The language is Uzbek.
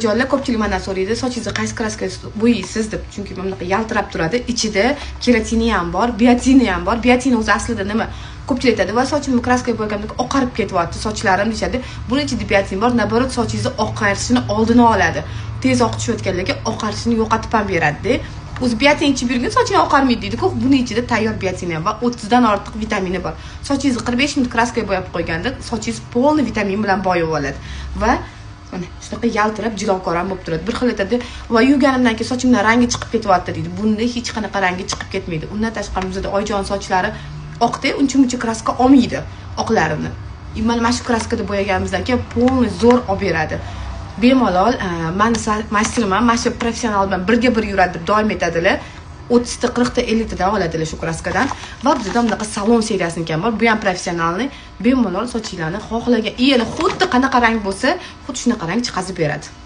Joylar ko'pchilik mandan so'raydi, sochingizni qaysi краска bo'yaysiz deb, chunki mana bunaqa yaltirab turadi. Ichida keratini ham bor, biotini ham bor. Biotin o'zi aslida nima? Ko'pchilik aytadi, va sochimni краска bo'yaganimda oqarib ketyapti sochlarim deyishadi. Buni ichida biotin bor, наоборот, sochingizni oqarishini oldini oladi. Tez oq tushayotganlarga oqarishini yo'qotib ham beradida. O'zi biotin ichib yurgin, soching oqarmaydi deydi-ku. Buni ichida tayyor biotin ham va 30 dan ortiq vitamini bor. Sochingizni 45 minut краска bo'yab qo'yganda sochingiz полный vitamin bilan boyib oladi va mana shunaqa yaltirab, jilokor ham bo'lib turadi. Bir xil aytadi, va yuvganimdan keyin sochimdan rangi chiqib ketyapti deydi. Bunda hech qanaqa rangi chiqib ketmaydi. Undan tashqari, bizada Oyjon sochlari oqda, uncha muncha краска olmaydi oqlarini. Mana shu краска da bo'yaganimizdan keyin полный zo'r olib beradi bemalol. Mani masterim ham mana shu professional bilan birga bir yuradi deb doim aytadilar. 30 ta, 40 ta, 50 tadan oladilar shu краска dan. Va bizda bunaqa salon seriyasiniki ham bor, bu ham профессиональный. Bemalol sochinglarni xohlagan, и yana xuddi qanaqa rang bo'lsa, xuddi shunaqa rang chiqazib beradi.